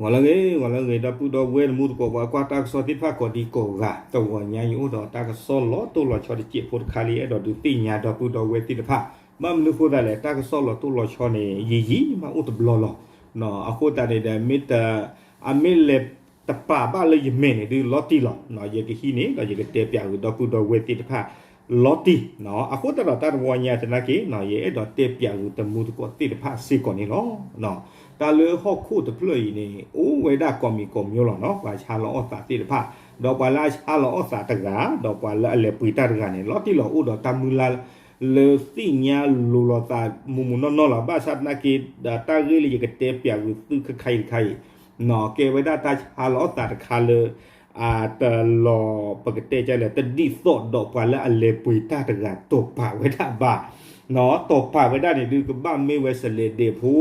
ဂီၤလၢအဂ့ၤ ဂီၤလၢအဂ့ၤ ဒီပုၢ်ဒီဝဲၢ်တံၤသကိး ပှၤကွၢ်တၢ်ကစီၣ်သ့ၣ်တဖၣ်ကိးဒံကိးဂၤ, တဂီၤညါအံၤအိၣ်ဒီးတၢ်ကစီၣ်လီၤတိၢ်လီၤဆီတစဲးဖိတခါလၢအဲၣ်ဒိးဒုးသ့ၣ်ညါဒီပုၢ်ဒီဝဲၢ်သ့ၣ်တဖၣ်, ဘၣ်မနုၤဃိသတးလဲၣ် တၢ်ကစီၣ်လီၤတိၢ်လီၤဆီန့ၣ် ယံာ်ယံာ်မးအိၣ်တဘျီလီၤ. အဃိသတးန့ၣ်ဒီး မ့ၢ်တ အမ့ၢ်လဲၤတပာ်ဘၣ်လၢယမဲာ်န့ၣ်ဒုးလီၤတံၢ်လီၤ. ယကဟံးန့ၢ်ဒီးယကတဲပၠးဂ့ၤဒီပုၢ်ဒီဝဲၢ်သ့ၣ်တဖၣ်လီၤတံၢ်. အဃိသတးဒီးတၢ်တဝီညါသနာ်က့ ယအဲၣ်ဒိးတဲပၠးဂ့ၤတံၤသကိးသ့ၣ်တဖၣ်စ့ၢ်ကီးန့ၣ်လီၤ. တၢ်လၢဟီၣ်ခိၣ်တဖျၢၣ်အံၤန့ၣ် အိၣ်ဝဲဒၣ်ကိးမံၤကိးမံၤလီၤနီၤ, ပှၤဆါလီၤအီၣ်သးသ့ၣ်တဖၣ်, ဒီးပှၤလၢအဆါလီၤအီၣ်သးတဂၤ ဒီးပှၤလၢအလဲၤပှ့ၤတၢ်တဂၤန့ၣ် လီၤတံၢ်လီၤအိၣ်ဒီးတၢ်မုၢ်လၢ် လၢသ့ၣ်ညါလိၤလိာ်သးမုၢ်မုၢ်နီၢ်နီၢ်လီၤ. ဘၣ်ဆၣ်သနာ်က့ ဒီးတၢ်ဂ့ၢ်လၢယကတဲပၠးဂ့ၤသုခဲခါအံၤတခါအံၤ ကဲဝဲဒၣ်တၢ်ဆါလီၤအီၣ်သးတခါလၢ အတလီၤ ပကတဲကလဲၣ် တဒ်သိးဒီးပှၤလၢအလဲၤပှ့ၤတၢ်တဂၤ တီၢ်ပာ်ဝဲဒၣ်ဘၣ်. တီၢ်ပာ်ဝဲဒၣ်န့ၣ်ဒုး ကဘၣ်မ့ၢ်ဝဲစလဲးဒဲးဖိ,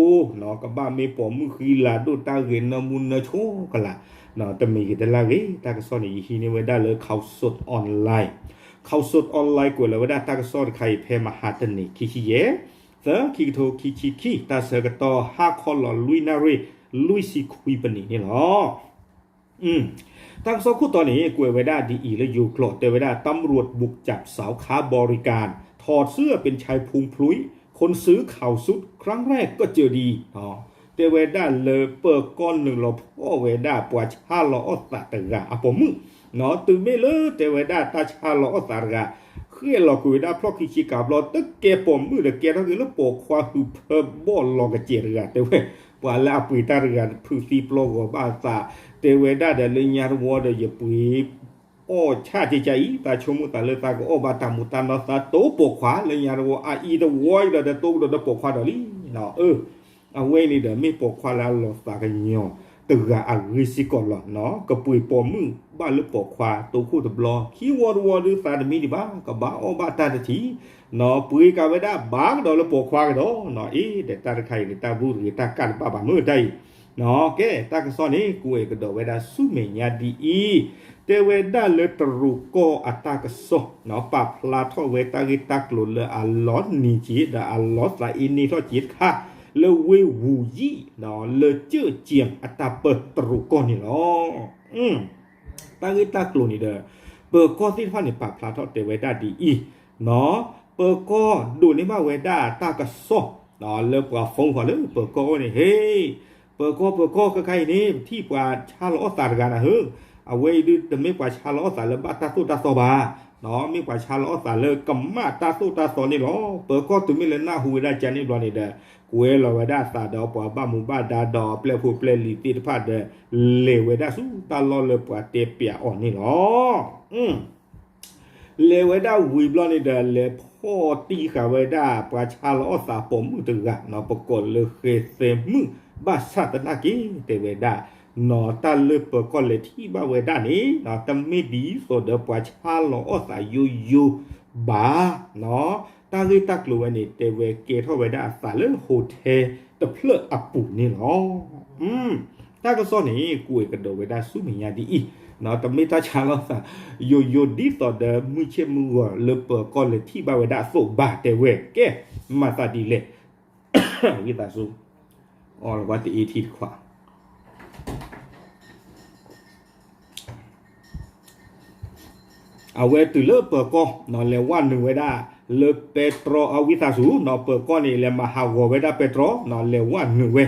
ကဘၣ်မ့ၢ်ပိာ်မုၣ်ဃံလၤဒိၣ်တၢ်ဂ့ၤနၢမူနၢဆိကလာ်, တမ့ၢ်ဂ့ၤတလၢ်ဂ့ၤ. တၢ်ကစီၣ်န့ၣ် ယဟံးန့ၢ်ဝဲဒၣ်လၢ Khaosod Online, Khaosod Online ကွဲးလီၤဝဲဒၣ်တၢ်ကစီၣ်တခါအံၤ ဖဲမဟါတနံၤ ခံဆံယဲၢ် သၢ ခံကထိခံဆံခံ, တ�ঁ်ဆၢကတီၢ် ဟါခီလီၤလွံၢ်နၣ်ရံၣ် လွံၢ်ဆံခွံပနံၣ်န့ၣ်လီၤ. တၢ်ကစီၣ်ခိၣ်တီန့ၣ် ကွဲးဝဲဒၣ်ဒ်အံၤလၢယိၤကျိာ် တဲဝဲဒၣ် ตำรวจบุกจับสาวค้าบริการ ถอดเสื้อเป็นชายพุงพลุ้ย คนซื้อข่าวสุด ครั้งแรกก็เจอดี တဲဝဲဒၣ်လၢပၢၤကီၢ်နုာ်လီၤဖီၣ်ဝဲဒၣ် ပှၤဆါလီၤအီၣ်သးတဂၤအပိာ်မုၣ်, တုၤမ့ၢ်လၢတဲဝဲဒၣ်တၢ်ဆါလီၤအီၣ်သးတဂၤ ဃ့ၢ်လီၤကွံာ်ဝဲဒၣ်ဖျီၣ်ခံဆံကးဘျီ တကဲပိာ်မုၣ်ဒီး ကဲထီၣ်က့ၤလၢပိာ်ခွါဟုးဖၢဘီၣ်လီၤကစဲးတဂၤ တဲဝဲ ပှၤလၢအပှ့ၤတၢ်တဂၤ ဖုးသံပျီဂီၤဘၣ်သး, တဲဝဲဒၣ်ဒီးလၢညါတဝီဒီး ယပှ့ၤအီၣ်ဆၣ်ကကါအံၤ သးဆိကမိၣ်သးလၢသးကအီၣ်ဘၣ်တၢ်မူးတၢ်နီၢ်သး တိပိာ်ခွါလၢညါတဝီ အအံၤတဝီအံၤဒီး တိကဒီးဒီးပိာ်ခွါဒီးလံ. အဝဲအံၤန့ၣ်ဒီး မ့ၢ်ပိာ်ခွါလၢအလီၤသးကညီၤတဂၤအဂ့ၢ်စ့ၢ်ကီးလီၤ. ကပှ့ၤပိာ်မုၣ်ဘၣ်လၢပိာ်ခွါ တိခိၣ်တဘျီ ခံဝီတဝီဒုးသးတမံဒံးဘၣ် ကဘၣ်အီၣ်ဘၣ်တၢ်တထံၣ်, ပှ့ၤကးဝဲဒၣ်ဘၣ်ကဒီးလၢပိာ်ခွါကဒီး, အ့ ဒီးတၢ်တခါအံၤန့ၣ် တၢ်ဘူၣ်တဂ့ၤ တၢ်ကၣ်တဘၣ်ဘၣ်မ့ၢ်တၢ်အံၤ, ကဲ တၢ်ကစီၣ်န့ၣ် ကွဲးကဒီးဝဲဒၣ်ဆူမဲာ်ညါဒ်အံၤ, တဲဝဲဒၣ်လၢတရူးကီၢ်အတၢ်ကစီၣ် ပာ်ဖျါထီၣ်ဝဲတၢ်ဂ့ၢ်တၢ်ကျိၤလၢအလီၤနံၤက့ၤ ဒီးအလီၤသးအ့န့ၢ်ထီၣ်က့ၤတခါ လၢဝ့ၢ်ဝူၤယံၣ် လၢကၢၣ်ကၠ့ၣ်အတၢ်ပၢတရူးကီၢ်န့ၣ်လီၤ. တၢ်ဂ့ၢ်တၢ်ကျိၤန့ၣ်ဒီး ပၢၤကီၢ်သ့ၣ်တဖၣ်န့ၣ် ပာ်ဖျါထီၣ်တဲဝဲဒၣ်ဒ်အံၤ, ပၢၤကီၢ်ဒိးန့ၢ်ဘၣ်ဝဲဒၣ်တၢ်ကစီၣ် လၢပှၤ phone ဃီလၢပၢၤကီၢ်အိၣ်န့ၣ် ဟ့ ပၢၤကီၢ် ပၢၤကီၢ် ခဲခါအံၤန့ၣ် ပထံၣ်ပှၤဆါလီၤအီၣ်သးတဂၤနၤဧၢ, အဝဲအံၤဒုးတမ့ၢ်ပှၤဆါလီၤအီၣ်သးလၢဘၣ်တၢ်သိၣ်တၢ်သီဘၣ်, မ့ၢ်ပှၤဆါလီၤအီၣ်သးလၢကမၣ်တၢ်သိၣ်တၢ်သီန့ၣ်လီၤ. ပၢၤကီၢ်တုၤမ့ၢ်လၢနၢ်ဟူဝဲဒၣ်ကန့ၣ်ဘျီန့ၣ်ဒီး ကွဲလီၤဝဲဒၣ်အသးဒီးပှၤဘၣ်မူဘၣ်ဒါဒီးအပျဲၢ်ဖိပျဲၢ်လံၤသ့ၣ်တဖၣ်ဒီး လဲၤဝဲဒၣ်ဆူတၢ်လီၢ်လၢပှၤတဲပၠးအီၤန့ၣ်လီၤ. လဲၤဝဲဒၣ်ဝံၤဘျီန့ၣ်ဒီး လဲၤဖီၣ်တံၢ်ဃာ်ဝဲဒၣ် ပှၤဆါလီၤအီၣ်သးပိာ်မုၣ်တဂၤ ပကိးလၢဃဲၤသဲမုၣ် ဘၣ်ဆၣ်သနာ်က့ တဲဝဲဒၣ် နီၢ်တၢ်လၢပၢၤကီၢ်လဲၤထံၣ်ဘၣ်ဝဲဒၣ်န့ၣ် တမ့ၢ်ဒ်သိးဒီးပှၤဆါလီၤအီၣ်သးယိယိဘၣ်, တၢ်ဂ့ၢ်တၢ်ကျိၤဝဲန့ၣ် တဲဝဲကဲထီၣ်ဝဲဒၣ်အသးလၢ hotel တဖျၢၣ်အပူၤန့ၣ်လီၤ. တၢ်ကစီၣ်န့ၣ် ကွဲးကဒီးဝဲဒၣ်ဆူမဲာ်ညါဒ်အံၤ, တမ့ၢ်တၢ်ဆါလီၤသးယိယိဒ်သိးဒီးမုၢ်ဆ့ၣ်မုၢ်ဂီၤလၢပၢၤကီၢ်လဲၤထံၣ်ဘၣ်ဝဲဒၣ်အသိးဘၣ် တဲဝဲ ကဲ မၤသးဒ်လဲၣ်, ဝံသးစူၤ အီၣ်လီၤဝဲတအ့ထံတခွး အဝဲတုၤလၢပၢၤကီၢ် လဲၤဝဲနုာ်ဝဲဒၣ် လၢပဲတြီ အဝံသးစူၤ ပၢၤကီၢ်န့ၣ် လဲၤမၤဟးဂီၤဝဲဒၣ်ပဲတြီ လဲၤဝဲနုာ်ဝဲ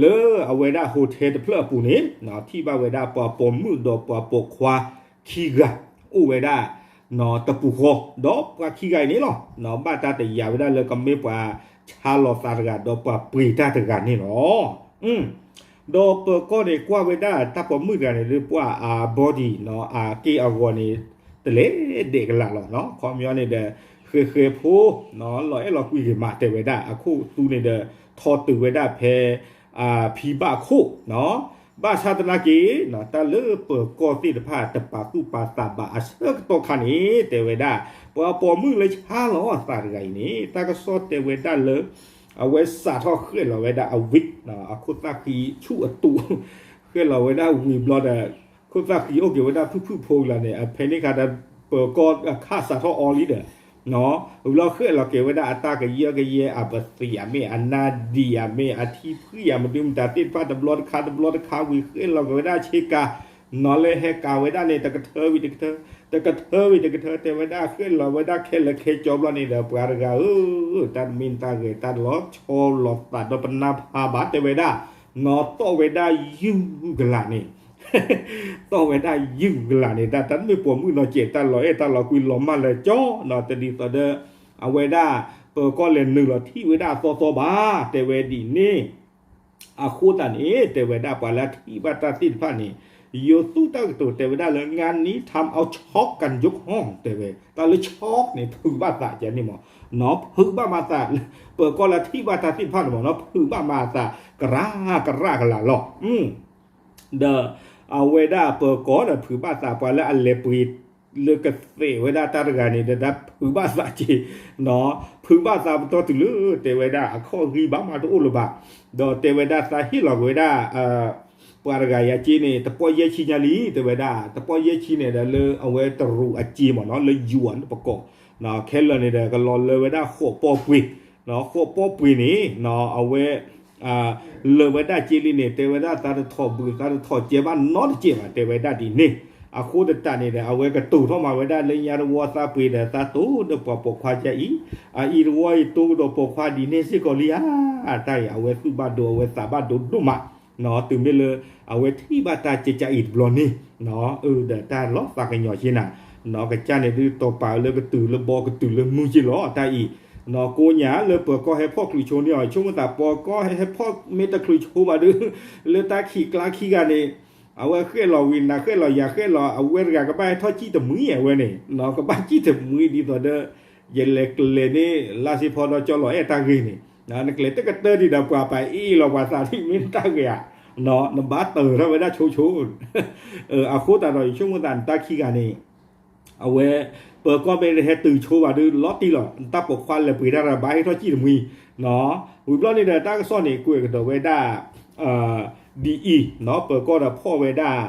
လၢအဝဲဒၣ် hotel တဖျၢၣ်အပူၤန့ၣ် ထံၣ်ဘၣ်ဝဲဒၣ်ပှၤပိာ်မုၣ်ဒီးပှၤပိာ်ခွါခံဂၤ အိၣ်ဝဲဒၣ် တပူၤဃီ ဒီးပှၤခံဂၤအံၤန့ၣ်လီၤ ဘၣ်တၢ်တယာ်ဝဲဒၣ်လၢကမ့ၢ်ပှၤဆါလီၤသးတဂၤ ဒီးပှၤပှ့ၤတၢ်တဂၤန့ၣ်လီၤ. ဒီးပၢၤကီၢ်န့ၣ် ကွၢ်ဝဲဒၣ်တၢ်ပိာ်မုၣ်တဂၤန့ၣ် လၢပှၤအ body အက့ၢ်အဂီၤန့ၣ် တလဲၤဒဲးကလာ်လီၤ. ခီပညီန့ၣ်ဒီး ဃဲၤဃဲၤဖိ လီၤအဲၣ်လီၤကွံဂ့ၤမး တဲဝဲဒၣ် အခိၣ်သူန့ၣ်ဒီး ထီတုၤဝဲဒၣ်ဖဲ ဖံဘၣ်ခိၣ် ဘၣ်ဆၣ်သနာ်က့ တၢ်လၢပၢၤကီၢ်သ့ၣ်တဖၣ်တပာ်သူၣ်ပာ်သးဘၣ်အဆၢကတီၢ်ခါန့ၣ် တဲဝဲဒၣ် ပှၤပိာ်မုၣ်လၢဆါလီၤအီၣ်သးတဂၤအံၤန့ၣ် တၢ်ကစီၣ်တဲဝဲဒၣ်လၢ အဝဲစးထီၣ်ဃဲၣ်လီၤဝဲဒၣ်အ wig အခိၣ်သၣ်ဃံဆူၣ်အတူး ဃဲၣ်လီၤဝဲဒၣ်ဝံၤဘျီဒီး ခိၣ်သၣ်ဃံအိၣ်က့ၤဝဲဒၣ်ဖုၣ်ဖုၣ်ဖိလီၤန့ၣ် အဖဲန့ၣ်ခါဒီး ပၢၤကီၢ်အခၣ်စးထီၣ်အီလံဒီး ဝံၤဘျီဃဲၣ်လီၤက့ၤဝဲဒၣ်အတၢ်ကယၢကယဲ အပသံၣ်ဧါမ့ၢ် အနါဒံၣ်ဧါမ့ၢ် အထံဖှံၣ်ဧါ မနုၤမတၤသ့ၣ်တဖၣ် တဘျီတခါတဘျီတခါ ဝံၤဃဲၣ်လီၤက့ၤဝဲဒၣ်ဆ့ကၤ နီၤလၢဟဲကၤဝဲဒၣ်န့ၣ် တကထၢဝံၤတကထၢ, တကထၢဝံၤတကထၢ တဲဝဲဒၣ်ဃဲၣ်လီၤဝဲဒၣ်ခဲလၢာ်ခဲဆ့ဘျီန့ၣ်ဒီး ပှၤတဂၤဧၢ, တၢ်တမ့ၢ်တၢ်ဂဲၤ တၢ်လီၤဆီလီၤသးဒီးပနၢ်ဖးဘၣ် တဲဝဲဒၣ်, နီၤတီၢ်ဝဲဒၣ်ယုၢ်ကလာ်န့ၣ် တီၢ်ဝဲဒၣ်ယုၢ်ကလာ်န့ၣ် တၢ်တမ့ၢ်ပိာ်မုၣ်နီၤစဲး တၢ်လီၤအဲၣ်တၢ်လီၤကွံလီၤမၢ်လၢကၠီနီၤ တဒ်သိးဒီး အဝဲဒၣ် ပၢၤကီၢ်လဲၤနုာ်လီၤထံၣ်ဝဲဒၣ်အသီသီဘၣ် တဲဝဲဒ်န့ၣ် အဃိသတးန့ၣ် တဲဝဲဒၣ်ပှၤလၢအထံၣ်ဘၣ်တၢ်သ့ၣ်တဖၣ်န့ၣ် ယိၤသူတၢ်ကတိၤတဲဝဲဒၣ်လၢ งานนี้ทำเอาช็อกกันยกห้อง တဲဝဲ တၢ်လၢ ช็อก န့ၣ် ဖုးဘၣ်သးကန့ၣ်မး နီၤဖုးဘၣ်မၤသး ပၢၤကီၢ်လၢအထံၣ်ဘၣ်တၢ်သ့ၣ်တဖၣ်န့ၣ်မး နီၤဖုးဘၣ်မၤသး ကရၣ်ကရၣ်ကလာ်လီၤ ဒီးအဝဲဒၣ်ပၢၤကီၢ်ဒီးဖုးဘၣ်သး ပှၤလၢအလဲၤပှ့ၤလၢကသဲးဝဲဒၣ်တၢ်တဂၤန့ၣ် ဒီးတၢ်ဖုးဘၣ်သးက့ၤ နီၤ ဖုးဘၣ်သးပတီၢ်တုၤလၢ တဲဝဲဒၣ်အခီၣ်ဂံၢ်ဘါမးတအိၣ်လၢၤဘၣ် ဒီးတဲဝဲဒၣ်သးဟ့ၣ်လီၤက့ၤဝဲဒၣ် ပှၤတဂၤအံၤအစ့န့ၣ် တပီၢ်ယဲၢ်ဆံညါလံ တဲဝဲဒၣ် တပီၢ်ယဲၢ်ဆံန့ၣ်ဒီးလၢအဝဲတရူးအစ့မးနီၤ လၢယိၤအပကီၢ် ခဲလၢာ်န့ၣ်ဒီး ကလီၤလၢဝဲဒၣ်ဃိးပီၢ်ပှ့ၤ ဃိးပီၢ်ပှ့ၤန့ၣ် အဝဲ လၢာ်ဝဲဒၣ်စ့လံန့ၣ် တဲဝဲဒၣ်သးတထီၣ်ဘုၣ် သးတထီၣ်စဲးဘၣ်နီတစဲးဘၣ် တဲဝဲဒၣ်ဒ်န့ၣ် အဃိသတးန့ၣ်ဒီး အဝဲကတိၤထီၣ်မၤဝဲဒၣ်လၢညါတဝီသးပှ့ၤဒီး သးတိၢ်ဒီးပှၤပိာ်ခွါကါအံၤ အအံၤတဝီအံၤတိၢ်ဒီးပိာ်ခွါဒ်န့ၣ်စ့ၢ်ကီးလံဧါ တၢ်အံၤ အဝဲသူၣ်ဘၣ်ဒိ အဝဲသးဘၣ်ဒိဒိၣ်မး တုၤမ့ၢ်လၢ အဝဲထံၣ်ဘၣ်တၢ်ကကါအံၤတဘျီန့ၣ် အၢ ဒီးတၢ်လီၤသးကညီၤက့နၤ ကစၢ်န့ၣ်ဒုးတီၤပာ်လၢကတုၤလၢဘီကတုၤလၢမုၢ်က့လီၤ တၢ်အံၤ ကိးညါလၢပၢၤကီၢ်ဟဲဖီၣ်ချုးဆိန့ၢ်အီၤ ဆိကမိၣ်သးပၢၤကီၢ်ဟဲဖီၣ်မ့ၢ်တချုးဆိဘၣ်ဒုး လၢတၢ်ခံးကျါခံဂၤန့ၣ် အဝဲဃဲၣ်လီၤဝံၤနၤဃဲၣ်လီၤယၤဃဲၣ်လီၤ အဝဲတဂၤကဘၣ်ဟဲထီၣ်စံၣ်တမှံအဝဲန့ၣ် ကဘၣ်စံၣ်တမှံဒ်သိးဒီး ယလဲၤကျဲၤန့ၢ်လါစ့ဖီဒီးကၠီလီၤအဲၣ်တၢ်ဂ့ၢ်န့ၣ် နကျဲၤတကတၢၢ်ဒံးဒီးပှၤပာ်အ့ၣ်လီၤပှၤသးဒ်မ့ၢ်တၢ်ဂ့ၤဧါ နဘၣ်တၢၤထီၣ်ဝဲဒၣ်ဆိဆိ အဃိသတးဒီးယဆိကမိၣ်သးနတၢ်ခံဂၤန့ၣ် အဝဲ ပၢၤကီၢ်မ့ၢ်တဟဲတုၤဆိဘၣ်ဒုးလီၤတံၢ်လီၤ တၢ်ပိာ်ခွါလဲၤပှ့ၤတၢ်ဒီးဘၣ်ဟဲထီၣ်စံၣ်တမှံ ဝံၤဘျီန့ၣ်ဒီး တၢ်ကစီၣ်န့ၣ် ကွဲးကဒီးဝဲဒၣ် ဒ်အံၤ ပၢၤကီၢ်ဒီးဖီၣ်ဝဲဒၣ်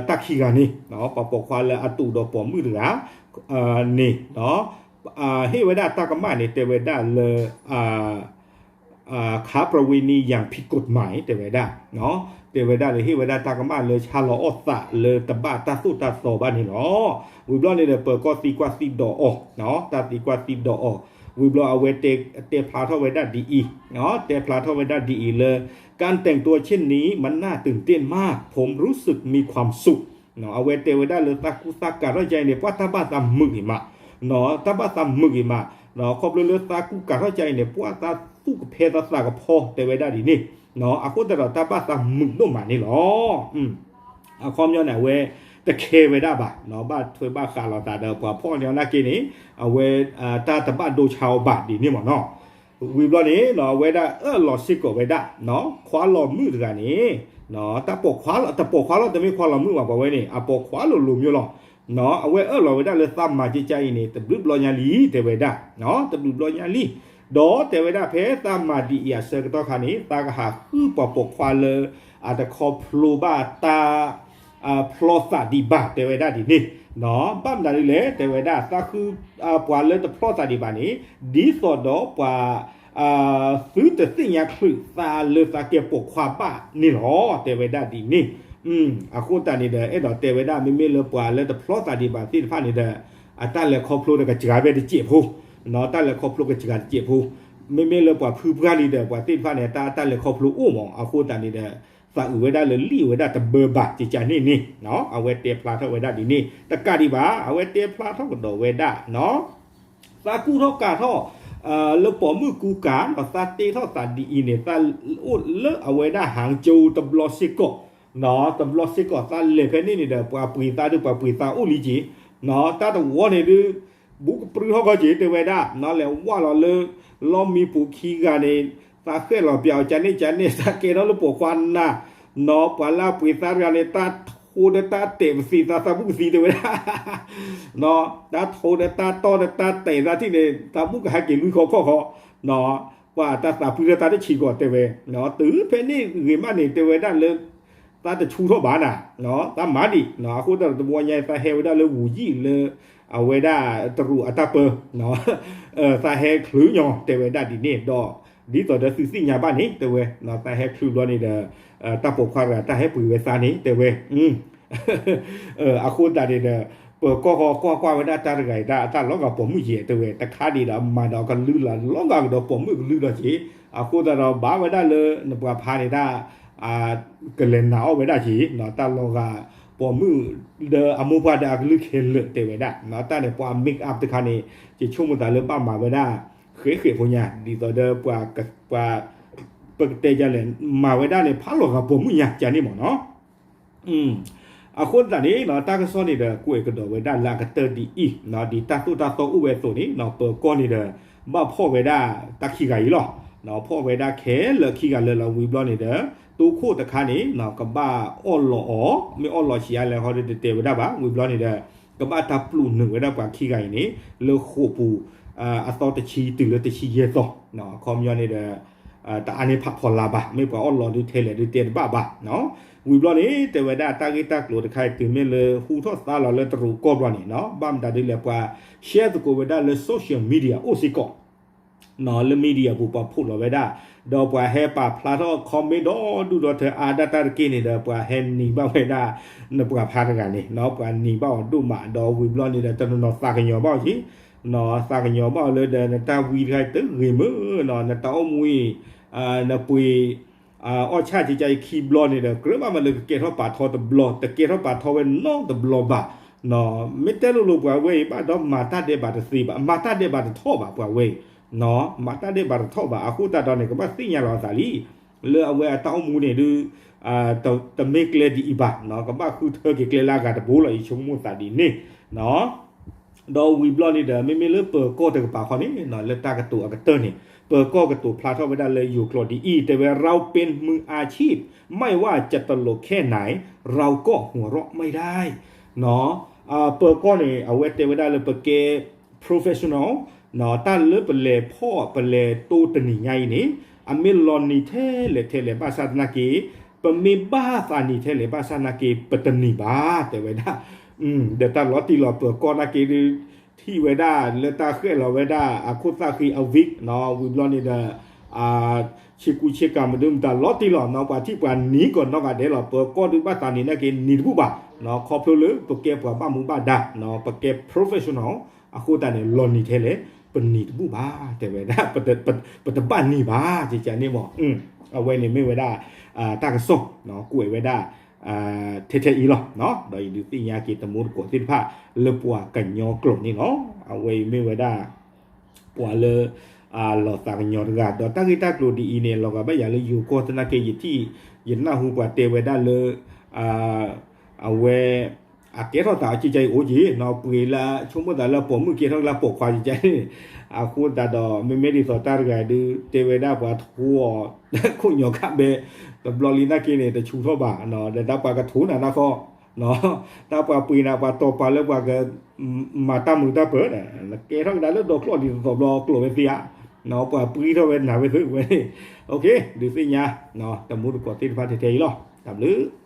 တၢ်ခံဂၤန့ၣ် ပှၤပိာ်ခွါလၢအတူးဒီးပိာ်မုၣ်တဂၤ န့ၣ် ဟ့ၣ်ဝဲဒၣ်တၢ်ကမၣ်န့ၣ် တဲဝဲဒၣ်လၢ ค้าประเวณีอย่างผิดกฎหมาย တဲဝဲဒၣ် တဲဝဲဒၣ်လၢဟ့ၣ်ဝဲဒၣ်တၢ်ကမၣ်လၢ ဆါလီၤအီၣ်သးလၢတဘၣ်တၢ်သိၣ်တၢ်သီဘၣ်န့ၣ်လီၤ. ဝံၤဘျီန့ၣ်ဒီး ပၢၤကီၢ်သံကွၢ်သံဒိးအီၤ, တၢ်သံကွၢ်သံဒိးအီၤ, ဝံၤဘျီအဝဲတဲဖျါထီၣ်ဝဲဒၣ်ဒ်အံၤ, တဲဖျါထီၣ်ဝဲဒၣ်ဒ်အံၤလၢ การแต่งตัวเช่นนี้มันน่าตื่นเต้นมาก ผมรู้สึกมีความสุข အဝဲတဲဝဲဒၣ်လၢသးကူၣ်သးကၤထီၣ်ကါအံၤန့ၣ် ပှၤတၢ်ဘၣ်သးမုာ်ဂ့ၤမး, တၢ်ဘၣ်သးမုာ်ဂ့ၤမး, ခီဖျိလၢသးကူၣ်ကၤထီၣ်ကါအံၤန့ၣ် ပှၤသးသူၣ်ကဖဲသးသးကဖီ တဲဝဲဒၣ်ဒ်န့ၣ်, အဃိသတးဒီးတၢ်ဘၣ်သးမုာ်ဒိၣ်မးန့ၣ်လီၤ. အခီပညီန့ၣ် အဝဲတခဲဝဲဒၣ်ဘၣ်, ဘၣ်ထွဲဘၣ်ဃးလိာ်သးဒီးပှၤဖီၣ်န့ၢ်အီၤနာ်က့န့ၣ် အဝဲ တၢ်တဘၣ်ဒိဆါအီၤဘၣ်ဒ်န့ၣ်မ့ၢ်နီၤ. ဝံၤဘျီန့ၣ် အဝဲဒၣ်အၢၣ်လီၤစ့ၢ်ကီးဝဲဒၣ် ခွါလီၤမုၣ်တဂၤန့ၣ် တၢ်ပိာ်ခွါလီၤ, တပိာ်ခွါလီၤ တမ့ၢ်ခွါလီၤမုၣ်ဘၣ်ပှၤဝဲန့ၣ် အပိာ်ခွါလိၤလိၤမ့ၢ်လီၤ. အဝဲအၢၣ်လီၤဝဲဒၣ်လၢသးမၤကကါအံၤန့ၣ် တဘျုးဘျီညါလံ တဲဝဲဒၣ်, တဘျုးဘျီညါလံ. ဒီးတဲဝဲဒၣ်ဖဲသးမၤဒ်အံၤအဆၢကတီၢ်ခါန့ၣ် သးကဟးဃုပှၤပိာ်ခွါလၢ အတခီဖျိဘၣ်တၢ် ဖျီသးဒံးဘၣ် တဲဝဲဒၣ်ဒ်န့ၣ်, ဘၣ်မနုၤဒ်လဲၣ် တဲဝဲဒၣ် သးဃု ပှၤလၢတဖျီသးဒံးဘၣ်န့ၣ် ဒ်သိးဒီးပှၤ သုတသ့ၣ်ညါချုးသးလၢသးကဲပိာ်ခွါဘၣ်န့ၣ်လီၤ တဲဝဲဒၣ်ဒ်န့ၣ်. အဃိသတးန့ၣ်ဒီး အဲၣ်ဒိးတဲဝဲဒၣ် မ့မ့ၢ်လၢပှၤလၢတဖျီသးဒံးဘၣ်သ့ၣ်တဖၣ်န့ၣ်ဒီး အတၢ်လဲၤခီဖျိဒီးကစှၤဖဲတစဲးဖိ, တၢ်လဲၤခီဖျိကစှၤတစဲးဖိ, မ့မ့ၢ်လၢပှၤဖုပှၢ်လံဒီး ပှၤသ့ၣ်တဖၣ်န့ၣ် တၢ် တၢ်လဲၤခီဖျိအိၣ်မး အဃိသတးန့ၣ်ဒီး သးအုးဝဲဒၣ်လၢလံာ်ဝဲဒၣ်တဘၢဘၣ် ကကါန့ၣ်န့ၣ်, အဝဲတဲဖျါထီၣ်ဝဲဒၣ်ဒ်န့ၣ် တကးဒံးဘၣ် အဝဲတဲဖျါထီၣ်ကဒီးဝဲဒၣ် သးကူၣ်ထီၣ်ကၤထီၣ် လၢပိာ်မုၣ်ကူကၤ ဒီးသးတ့ထီၣ်သးဒ်အံၤန့ၣ် သးအိၣ်လၢအဝဲဒၣ်ဟးကၠိတဘျီစ့ၢ်ကီး, တဘျီစ့ၢ်ကီး သးလဲၤဖဲန့ၣ်န့ၣ်ဒီး ပှၤပှ့ၤသးဒုး ပှၤပှ့ၤသးအိၣ်လံက့ၤ, တၢ်တဝီန့ၣ်ဒုး ဘူးကပြုၢ်ထီၣ်ခီက့ၤ တဲဝဲဒၣ် လဲၤဝၢ်လီၤလၢ လီမံပူၤခံဂၤန့ၣ် သးဃဲၣ်လီၤပၠးအီၤ ကန့ၣ်ကန့ၣ် သးကဲထီၣ်လၢပိာ်ခွါနၤ, နီၤ ပှၤလၢအပှ့ၤသးတဂၤန့ၣ် တၢ်ထိဒီးတၢ်တဲာ်ပသံးသး သးဘူးကသံ တဲဝဲဒၣ်, တၢ်ထိဒီးတၢ်တီၢ်ဒီးတၢ်တဲာ်သးထံၣ်န့ၣ် သးဘူးကဟဲက့ၤလွံၢ်ခီခီၣ်ခီ, ပှၤတၢ်သးပှံၤထီၣ်တၢ်တဆံးကီး တဲဝဲ, တုၤဖဲန့ၣ်ဂ့ၤမးန့ၣ် တဲဝဲဒၣ်လၢ သးတဆူၣ်ထီၣ်ဘၣ်နၤ, သးမၤဒံး, အဃိသတးဒီးတဝီညါ သးဟဲဝဲဒၣ်လၢဝူၤယံာ်လၢ အဝဲဒၣ်တရူးအတၢ်ပၢ သးဟဲချုးညီ တဲဝဲဒၣ်ဒ်န့ၣ်ဒီး ဒ်သိးဒီးသုသ့ၣ်ညါဘၣ်န့ၣ် တဲဝဲ သးဟဲချုးဘျီန့ၣ်ဒီး တၢ်ပိာ်ခွါတဂၤတၢ်ဟဲပှ့ၤဝဲသးန့ၣ် တဲဝဲ အဃိသတးန့ၣ်ဒီး ပၢၤကီၢ်ဃီကွၢ်ကွၢ်ဝဲဒၣ်တၢ်တဂၤအံၤ တၢ်အတၢ်လီၤဂာ်ပိာ်မုၣ်ယဲၢ် တဲဝဲ တခါဒံးဒီးမၤဒီးအကလုၢ်လီၤ လီၤဂာ်ကဒီးပိာ်မုၣ်ကလုၢ်လီၤက့ၤ အဃိသတးဒီးဘၣ်ဝဲဒၣ်လၢနပှၤဖးန့ၣ်တၢ် ကလဲၤနာ်အီၣ်ဝဲဒၣ်က့ၤ တၢ်လီၤဂာ်ပိာ်မုၣ် ဒီးအမိၢ်ပှၢ်ဒီးအကလုၢ်ခဲလၢာ်တဲဝဲဒၣ် တၢ်န့ၣ်ပှၤ make up တခါန့ၣ် ယဆိကမိၣ်သးလၢဘၣ်မၤဝဲဒၣ် ဃဲးဃဲးဖိညါ ဒ်သိးဒီးပှၤ ပကတဲဒ်လဲၣ် မၤဝဲဒၣ်န့ၣ် ဖးလီၤဂာ်ပိာ်မုၣ်ညါကန့ၣ်မ့ၢ်နီၤ အဃိသတးန့ၣ် တၢ်ကစီၣ်န့ၣ်ဒီး ကွဲးကဒီးဝဲဒၣ်လၢအကတၢၢ်ဒ်အံၤ ဒ်တၢ်သိၣ်တၢ်သီအိၣ်ဝဲအသိးန့ၣ် ပၢၤကီၢ်န့ၣ်ဒီး ဘၣ်ဖီၣ်ဝဲဒၣ်တၢ်ခံဂၤအံၤလီၤ. ဖီၣ်ဝဲဒၣ်ခဲလၢာ်ခံဂၤလၢာ်လီၤ ဝံၤဘျီန့ၣ်ဒီး တိခိၣ်တခါန့ၣ် ကဘၣ်အီၣ်လီၤအီၤ မ့ၢ်အီၣ်လီၤဆံးအါလဲၣ်ဃီဒီးတတဲဝဲဒၣ်ဘၣ် ဝံၤဘျီန့ၣ်ဒီး ကဘၣ်တၢ်ပျုးနုာ်ဝဲဒၣ်ပှၤခံဂၤအံၤန့ၣ် လၢဃိာ်ပူၤ အသီတဆံတုၤလၢတဆံယဲၢ်သီ အခီပညီန့ၣ်ဒီး တအါန့ၢ်ဖးဖီလာ်ဘၣ် မ့ၢ်ပှၤအီၣ်လီၤဒုးထဲလဲၣ်ဒုးတဲတဘၣ်ဘၣ် ဝံၤဘျီန့ၣ် တဲဝဲဒၣ်တၢ်ဂ့ၢ်တၢ်ကျိၤတခါအံၤတုၤမ့ၢ်လၢဟူထီၣ်သါလီၤလၢတရူးကီၢ်ဘျီန့ၣ် ဘၣ်မတၤဒ်လဲၣ်ပှၤ share သကိးဝဲဒၣ်လၢ social media အိၣ်စ့ၢ်ကီး လၢ media ပူၤပှၤဖီၣ်လီၤဝဲဒၣ် ဒီးပှၤဟဲပာ်ဖျါထီၣ် comment ဒီဒူၣ်ဒီထၢအါဒၣ်တၢ်တက့ၢ်န့ၣ်ဒီး ပှၤဟဲနံၤဘၣ်ဝဲဒၣ် နပှၤဖးတဂၤန့ၣ် ပှၤနံၤဘၣ်အီၤဒိၣ်မးဒီးဝံၤဘျီန့ၣ်ဒီး တနီၤနီၤသးကညီၤဘၣ်အီၤက့ၤ သးကညီၤဘၣ်အီၤလၢဒီး နတၢ်ဝံတခါတဂ့ၤမ့ၢ်နီၤ နတၢ်အိၣ်မူအံၤ နပှ့ၤ အီၣ်ဆၣ်ကကါအံၤခံဘျီန့ၣ်ဒီး ကြၢးဘၣ်မးလၢကကဲထီၣ်ပာ်ထီတဘျီ တကဲထီၣ်ပာ်ထီဝဲနီတဘျီဘၣ် မ့ၢ်တဲလိၤလိၤပှၤဝဲအံၤ ဘၣ်ဒီးမၤတၢ်ဒဲးဘးတသ့ဘၣ် မၤတၢ်ဒဲးဘးတထီၣ်ဘၣ်ပှၤဝဲအံၤ မၤတၢ်ဒဲးဘးတထီၣ်ဘၣ် အဃိသတးဒီးန့ၣ် ကဘၣ်သ့ၣ်ညါလီၤအသးလံ လၢအဝဲအတၢ်အိၣ်မူန့ၣ်ဒုး တမ့ၢ်ကျဲဒ်အံၤဘၣ် ကဘၣ်ဃုထၢက့ၤကျဲလၢအဂၤတဘိလီၤ ယဆိကမိၣ်သးဒ်န့ၣ် ဒီးဝံၤဘျီန့ၣ်ဒီး မ့မ့ၢ်လၢပၢၤကီၢ်တကပၤခီန့ၣ် လၢတၢ်ကတိၤအကတၢၢ်န့ၣ် ပၢၤကီၢ်ကတိၤဖျါထီၣ်ဝဲဒၣ်လၢယိၤကျိာ်ဒ်အံၤ တဲဝဲ เราเป็นมืออาชีพ ไม่ว่าจะตลกแค่ไหน เราก็หัวเราะไม่ได้ ပၢၤကီၢ်န့ၣ် အဝဲတဲဝဲဒၣ်လၢပကဲ professional တၢ်လၢပလဲၤဖီၣ်ပလဲၤတိတနံၤညါအံၤန့ၣ် အမ့ၢ်လီၤနံၤထဲလဲၣ်ထဲလဲၣ်ဘၣ်ဆၣ်သနာ်က့ ပမ့ၢ်ဘၣ်သးနံၤထဲလဲၣ်ဘၣ်ဆၣ်သနာ်က့ ပတနံၤဘၣ် တဲဝဲဒၣ် ဒီးတၢ်လီၤတံၢ်လီၤပၢၤကီၢ်သနာ်က့ဒုး ထံၣ်ဝဲဒၣ်လၢတၢ်ဃဲၣ်လီၤဝဲဒၣ် အခိၣ်သၣ်ဃံအဝံၣ် ဝံၤဘျီန့ၣ်ဒီး ဆ့ကူဆ့ကၤမဒုမတၤလီၤတံၢ်လီၤနီၤ ပှၤထံၣ်ပှၤနံၤကီးနီတဂၤဒဲးလီၤ ပၢၤကီၢ်ဒုးဘၣ်သးနံၤသနာ်က့နံၤတဘူၣ်ဘၣ် ခီဖျိလၢပကဲပှၤဘၣ်မူဘၣ်ဒါ ပကဲ professional အဃိသတးန့ၣ် လီၤနံၤထဲလဲၣ် ပနံၤတဘူၣ်ဘၣ် တဲဝဲဒၣ် ပတဘၣ်နံၤဘၣ် ကကန့ၣ်မး အဝဲန့ၣ်မ့ၢ်ဝဲဒၣ် တၢ်ကစီၣ် ကွဲးဝဲဒၣ် ထဲထဲအံၤလီၤ ဒီးယဒုးသ့ၣ်ညါက့ၤတမူတကိးသ့ၣ်တဖၣ် လၢပှၤကညီကျိာ်န့ၣ်လီၤ အဝဲအံၤမ့ၢ်ဝဲဒၣ် ပှၤလၢ လီၤသးကညီၤတဂၤ ဒီးတၢ်ဂ့ၢ်တၢ်ကျိၤဒ်အံၤန့ၣ် လီၤဂာ်ဘၣ်ယၤလၢယိၤကီၢ်သနာ်က့ ယထံၣ် ယနၢ်ဟူပှၤတဲဝဲဒၣ်လၢ အဝဲ အကဲထီၣ်သးအကကါအံၤအိၣ်က့ၤ နီၢ်ပှ့ၤလၢဆိကမိၣ်သးလၢပိာ်မုၣ်ကဲထီၣ်လၢပိာ်ခွါကကါန့ၣ် အဃိသတးဒီးမ့မ့ၢ်ဒ်သိးတၢ်တဂၤဒုး တဲဝဲဒၣ်ပှၤထိအီၤ ခိၣ်ညီခါဘဲ တဘျီလံသနာ်က့န့ၣ် တဆူၣ်ထီၣ်ဘၣ် ဒီးတၢ်ပှၤကထိနၤနၢ်ဃီ တၢ်ပှၤပှ့ၤနၤပှၤတီၤပှၤလၢပှၤက မၤတၢ်မုာ်တၢ်ပၢၤ နကဲထီၣ်ကဒါလၢဒီကျိာ်ဒ်သိးဘျီကျိာ်ဝဲသ့ဧါ ပှၤပှ့ၤထီၣ်ဝဲနၤဝဲသ့ဝဲန့ၣ် ဒုးသ့ၣ်ညါ တမူတကိးသ့ၣ်တဖၣ်ထဲထဲအံၤလီၤ တၢ်ဘျုး